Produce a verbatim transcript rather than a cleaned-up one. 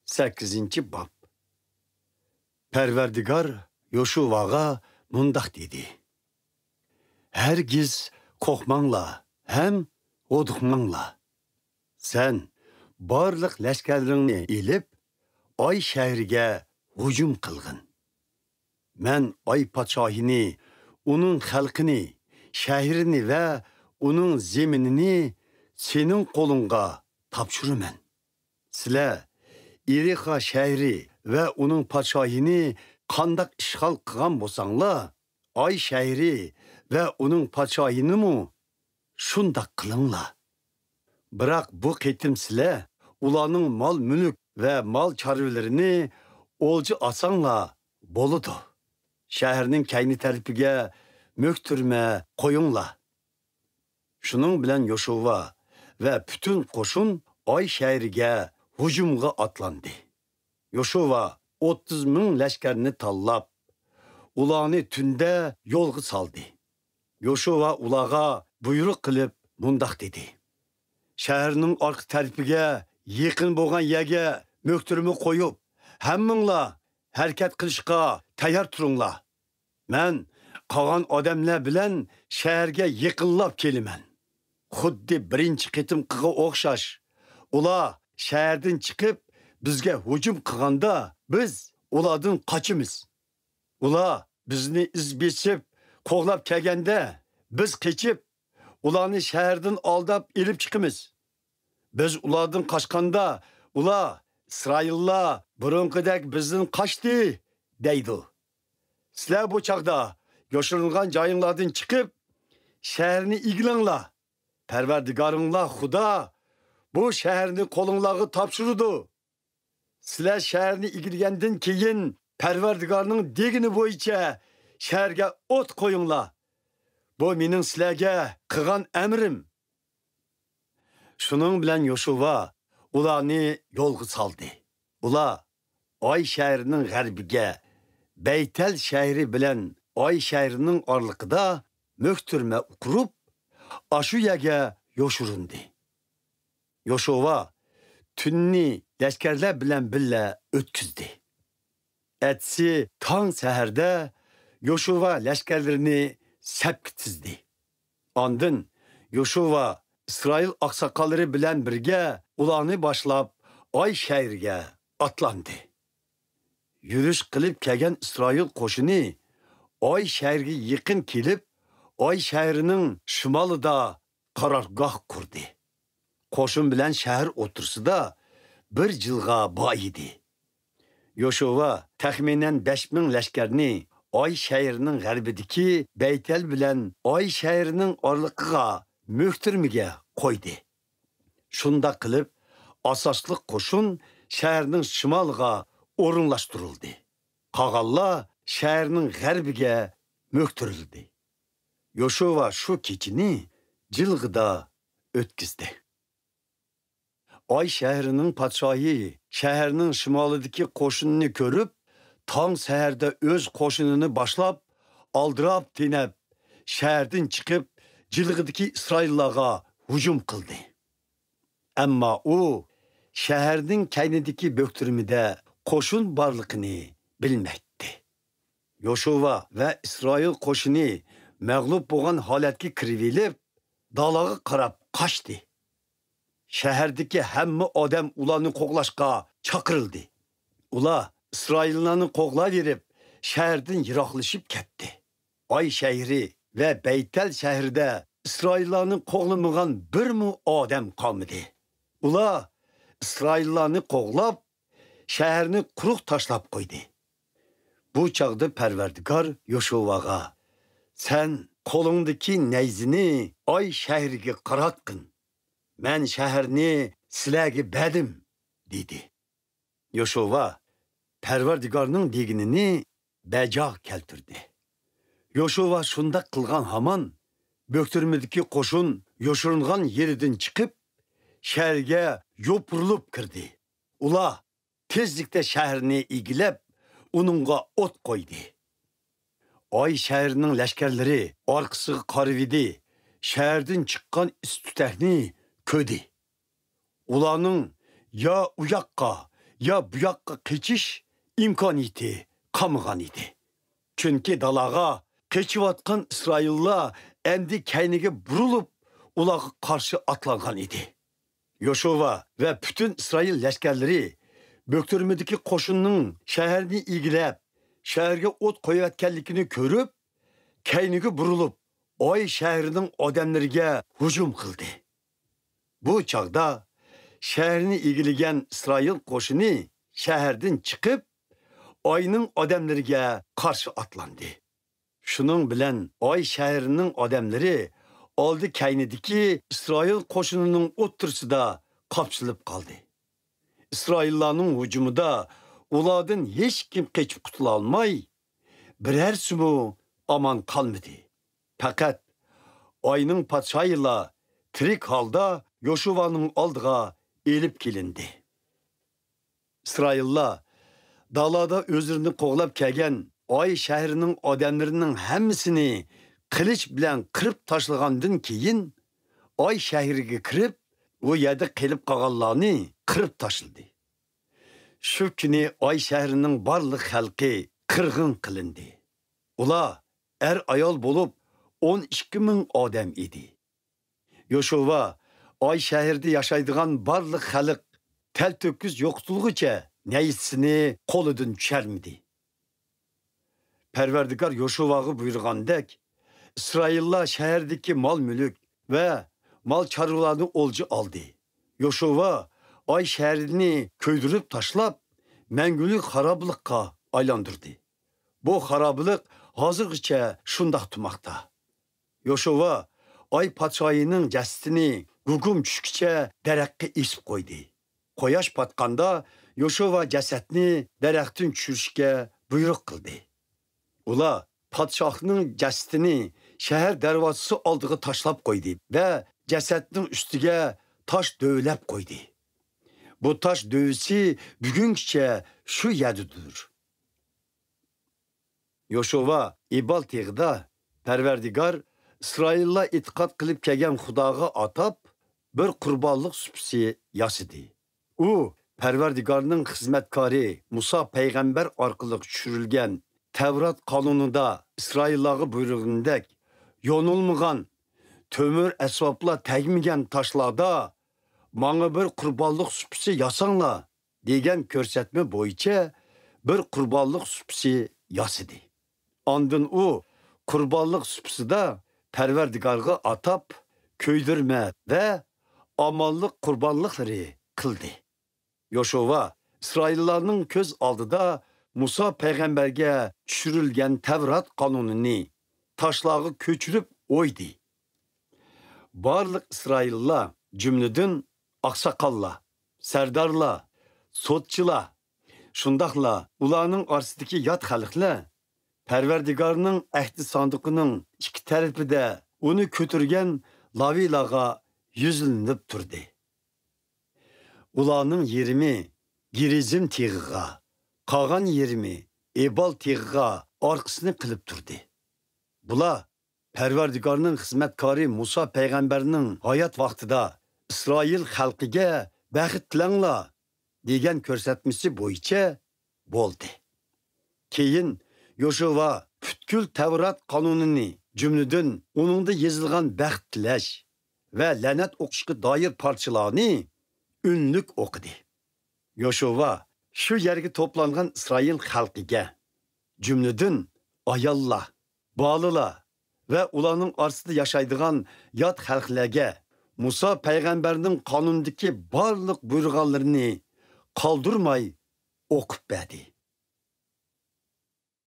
سەككىزىنچى باب. پەرۋەردىگار يوشۇۋاغا مۇنداق دېدى: ھەرگىز قورقماڭلار ھەم ھودۇقماڭلار. سەن بارلىق لەشكەرلىرىڭنى ئېلىپ، ئاي شەھىرىگە ھۇجۇم قىلغىن. مەن ئاي پادىشاھىنى، ئۇنىڭ خەلقىنى، شەھىرىنى ۋە ئۇنىڭ زېمىنىنى سېنىڭ قولۇڭغا تاپشۇرىمەن. سىلەر ئېرىخا شەھىرى ۋە ئۇنىڭ پادىشاھىنى قانداق ئىشغال قىلغان بولساڭلار، ئاي شەھىرى ۋە ئۇنىڭ پادىشاھىنىمۇ شۇنداق قىلىڭلار. بىراق بۇ قېتىم سىلەر ئۇلارنىڭ مال-مۈلۈك ۋە مال چارۋىلىرىنى ئولجا ئالساڭلار بولىدۇ. شەھەرنىڭ كەينى تەرىپىگە مۆكتۈرمە قويۇڭلار. شۇنىڭ بىلەن يوشۇۋا ۋە پۈتۈن قوشۇن ئاي شەھىرىگە ھۇجۇمغا ئاتلاندى. يوشۇۋا ئوتتۇز مىڭ لەشكەرنى تاللاپ، ئۇلارنى تۈندە يولغا سالدى. يوشۇۋا ئۇلارغا بۇيرۇق قىلىپ مۇنداق دېدى: شەھەرنىڭ ئارقا تەرىپىگە يېقىن بولغان يەرگە مۆكتۈرمە قويۇپ، ھەممىڭلار ھەرىكەت قىلىشقا تەييار تۇرۇڭلار. مەن قالغان ئادەملەر بىلەن شەھەرگە يېقىنلاپ كېلىمەن. خۇددى بىرىنچى قېتىمقىغا ئوخشاش، ئۇلار شەھەردىن چىقىپ، بىزگە ھۇجۇم قىلغاندا، بىز ئۇلاردىن قاچىمىز. ئۇلار بىزنى ئىز بېسىپ قوغلاپ كەلگەندە، بىز قېچىپ، ئۇلارنى شەھەردىن ئالداپ ئېلىپ چىقىمىز. بىز ئۇلاردىن قاچقاندا، ئۇلار: «ئىسرائىللار بۇرۇنقىدەك بىزدىن قاچتى» دەيدۇ. سىلەر بۇ چاغدا يوشۇرۇنغان جايىڭلاردىن چىقىپ، شەھەرنى ئىگىلەڭلار. پەرۋەردىگارىڭلار خۇدا بۇ شەھەرنى قولۇڭلارغا تاپشۇرىدۇ. سىلەر شەھەرنى ئىگىلىگەندىن كېيىن، پەرۋەردىگارنىڭ دېگىنى بويىچە شەھەرگە ئوت قويۇڭلار. بۇ مېنىڭ سىلەرگە قىلغان ئەمرىم. شۇنىڭ بىلەن يوشۇۋا ئۇلارنى يولغا سالدى. ئۇلار ئاي شەھىرىنىڭ غەربىگە، بەيتەل شەھىرى بىلەن ئاي شەھىرىنىڭ ئارىلىقىدا مۆكتۈرمە قۇرۇپ، ئاشۇ يەرگە يوشۇرۇندى. يوشۇۋا تۈننى لەشكەرلەر بىلەن بىللە ئۆتكۈزدى. ئەتىسى تاڭ سەھەردە يوشۇۋا لەشكەرلىرىنى سەپكە تىزدى. ئاندىن يوشۇۋا ئىسرائىل ئاقساقاللىرى بىلەن بىرگە ئۇلارنى باشلاپ، ئاي شەھىرىگە ئاتلاندى. يۈرۈش قىلىپ كەلگەن ئىسرائىل قوشۇنى ئاي شەھىرىگە يېقىن كېلىپ، ئاي شەھىرىنىڭ شىمالىدا قارارگاھ قۇردى. قوشۇن بىلەن شەھەر ئوتتۇرىسىدا بىر جىلغا بار ئىدى. يوشۇۋا تەخمىنەن بەش مىڭ لەشكەرنى ئاي شەھىرىنىڭ غەربىدىكى بەيتەل بىلەن ئاي شەھىرىنىڭ ئارىلىقىغا مۆكتۈرمىگە قويدى. شۇنداق قىلىپ، ئاساسلىق قوشۇن شەھەرنىڭ شىمالىغا ئورۇنلاشتۇرۇلدى. قالغانلار شەھەرنىڭ غەربىگە مۆكتۈرۈلدى. يوشۇۋا شۇ كېچىنى جىلغىدا ئۆتكۈزدى. ئاي شەھىرىنىڭ پادىشاھى شەھەرنىڭ شىمالىدىكى قوشۇننى كۆرۈپ، تاڭ سەھەردە ئۆز قوشۇنىنى باشلاپ، ئالدىراپ تېنەپ، شەھەردىن چىقىپ، جىلغىدىكى ئىسرائىللارغا ھۇجۇم قىلدى. ئەمما ئۇ شەھەرنىڭ كەينىدىكى بۆكتۈرمىدە قوشۇن بارلىقىنى بىلمەيتتى. يوشۇۋا ۋە ئىسرائىل قوشۇنى مەغلۇپ بولغان ھالەتكە كىرىۋېلىپ، دالاغا قاراپ قاچتى. شەھەردىكى ھەممە ئادەم ئۇلارنى قوغلاشقا چاقىرىلدى. ئۇلار ئىسرائىللارنى قوغلاۋېرىپ، شەھەردىن يىراقلىشىپ كەتتى. ئاي شەھىرى ۋە بەيتەل شەھىرىدە ئىسرائىللارنى قوغلىمىغان بىرمۇ ئادەم قالمىدى. ئۇلار ئىسرائىللارنى قوغلاپ، شەھەرنى قۇرۇق تاشلاپ قويدى. بۇ چاغدا پەرۋەردىگار يوشۇۋاغا: «سەن قولۇڭدىكى نەيزىنى ئاي شەھىرىگە قاراتقىن. مەن شەھەرنى سىلەرگە بەردىم» دېدى. يوشۇۋا پەرۋەردىگارنىڭ دېگىنىنى بەجا كەلتۈردى. يوشۇۋا شۇنداق قىلغان ھامان، بۆكتۈرمىدىكى قوشۇن يوشۇرۇنغان يېرىدىن چىقىپ، شەھەرگە يوپۇرۇلۇپ كىردى. ئۇلار تېزلىكتە شەھەرنى ئىگىلەپ، ئۇنىڭغا ئوت قويدى. ئاي شەھىرىنىڭ لەشكەرلىرى ئارقىسىغا قارىۋىدى، شەھەردىن چىققان ئىس-تۈتەكنى كۆردى. ئۇلارنىڭ يا ئۇ ياققا، يا بۇ ياققا قېچىش ئىمكانىيىتى قالمىغان ئىدى. چۈنكى دالاغا قېچىۋاتقان ئىسرائىللار ئەمدى كەينىگە بۇرۇلۇپ، ئۇلارغا قارشى ئاتلانغان ئىدى. يوشۇۋا ۋە پۈتۈن ئىسرائىل لەشكەرلىرى بۆكتۈرمىدىكى قوشۇننىڭ شەھەرنى ئىگىلەپ، شەھەرگە ئوت قويۇۋەتكەنلىكىنى كۆرۈپ، كەينىگە بۇرۇلۇپ، ئاي شەھىرىنىڭ ئادەملىرىگە ھۇجۇم قىلدى. بۇ چاغدا شەھەرنى ئىگىلىگەن ئىسرائىل قوشۇنى شەھەردىن چىقىپ، ئاينىڭ ئادەملىرىگە قارشى ئاتلاندى. شۇنىڭ بىلەن ئاي شەھىرىنىڭ ئادەملىرى ئالدى كەينىدىكى ئىسرائىل قوشۇنىنىڭ ئوتتۇرىسىدا قاپسىلىپ قالدى. ئىسرائىللارنىڭ ھۇجۇمىدا ئۇلاردىن ھېچكىم قېچىپ قۇتۇلالماي، بىرەرسىمۇ ئامان قالمىدى. پەقەت ئاينىڭ پادىشاھىلا تىرىك ھالدا يوشۇۋانىڭ ئالدىغا ئېلىپ كېلىندى. ئىسرائىللار دالادا ئۆزلىرىنى قوغلاپ كەلگەن ئاي شەھىرىنىڭ ئادەملىرىنىڭ ھەممىسىنى قىلىچ بىلەن قىرىپ تاشلىغاندىن كېيىن، ئاي شەھىرىگە كىرىپ، ئۇ يەردە قېلىپ قالغانلارنى قىرىپ تاشلىدى. شۇ كۈنى ئاي شەھىرىنىڭ بارلىق خەلقى قىرغىن قىلىندى. ئۇلار ئەر-ئايال بولۇپ ئون ئىككى مىڭ ئادەم ئىدى. يوشۇۋا ئاي شەھىرىدە ياشايدىغان بارلىق خەلق تەلتۆكۈس يوقىتىلغۇچە نەيزىسىنى قولىدىن چۈشۈرمىدى. پەرۋەردىگار يوشۇۋاغا بۇيرۇغاندەك، ئىسرائىللار شەھەردىكى مال-مۈلۈك ۋە مال-چارۋىلارنى ئولجا ئالدى. يوشۇۋا ئاي شەھىرىنى كۆيدۈرۈپ تاشلاپ، مەڭگۈلۈك خارابىلىققا ئايلاندۇردى. بۇ خارابىلىق ھازىرغىچە شۇنداق تۇرماقتا. يوشۇۋا ئاي پادىشاھىنىڭ جەسىتىنى گۇگۇم چۈشكىچە دەرەخكە ئېسىپ قويدى. قۇياش پاتقاندا يوشۇۋا جەسەتنى دەرەختىن چۈشۈرۈشكە بۇيرۇق قىلدى. ئۇلار پادىشاھنىڭ جەسىتىنى شەھەر دەرۋازىسى ئالدىغا تاشلاپ قويدى ۋە جەسەتنىڭ ئۈستىگە تاش دۆۋىلەپ قويدى. بۇ تاش دۆۋىسى بۈگۈنگىچە شۇ يەردىدۇر. يوشۇۋا ئېبال تېغىدا پەرۋەردىگار ئىسرائىللار ئېتىقاد قىلىپ كەلگەن خۇداغا ئاتاپ بىر قۇربانلىق سۇپىسى ياسىدى. ئۇ پەرۋەردىگارنىڭ خىزمەتكارى مۇسا پەيغەمبەر ئارقىلىق چۈشۈرۈلگەن تەۋرات قانۇنىدا ئىسرائىللارغا بۇيرۇغىنىدەك، يونۇلمىغان، تۆمۈر ئەسۋابلار تەگمىگەن تاشلاردا ماڭا بىر قۇربانلىق سۇپىسى ياساڭلار، دېگەن كۆرسەتمە بويىچە بىر قۇربانلىق سۇپىسى ياسىدى. ئاندىن ئۇ قۇربانلىق سۇپىسىدا پەرۋەردىگارغا ئاتاپ كۆيدۈرمە ۋە ئامانلىق قۇربانلىقلىرى قىلدى. يوشۇۋا ئىسرائىللارنىڭ كۆز ئالدىدا مۇسا پەيغەمبەرگە چۈشۈرۈلگەن تەۋرات قانۇنىنى تاشلارغا كۆچۈرۈپ ئويدى. بارلىق ئىسرائىللار، جۈملىدىن ئاقساقاللار، سەردارلار، سوتچىلار، شۇنداقلا ئۇلارنىڭ ئارىسىدىكى يات خەلقلەر پەرۋەردىگارنىڭ ئەھدى ساندۇقىنىڭ ئىككى تەرىپىدە ئۇنى كۆتۈرگەن لاۋىيلارغا يۈزلىنىپ تۇردى. ئۇلارنىڭ يېرىمى گېرىزىم تېغىغا، قالغان يېرىمى ئېبال تېغىغا ئارقىسىنى قىلىپ تۇردى. بۇلار پەرۋەردىگارنىڭ خىزمەتكارى مۇسا پەيغەمبەرنىڭ ھايات ۋاقتىدا ئىسرائىل خەلقىگە بەخت تىلەڭلار دېگەن كۆرسەتمىسى بويىچە بولدى. كېيىن يوشۇۋا پۈتكۈل تەۋرات قانۇنىنى، جۈملىدىن ئۇنىڭدا يېزىلغان بەخت تىلەش ۋە لەنەت ئوقۇشقا دائىر پارچىلارنى ئۈنلۈك ئوقۇدى. يوشۇۋا شۇ يەرگە توپلانغان ئىسرائىل خەلقىگە، جۈملىدىن ئاياللار، بالىلار ۋە ئۇلارنىڭ ئارىسىدا ياشايدىغان يات خەلقلەرگە مۇسا پەيغەمبەرنىڭ قانۇنىدىكى بارلىق بۇيرۇغانلىرىنى قالدۇرماي ئوقۇپ بەردى.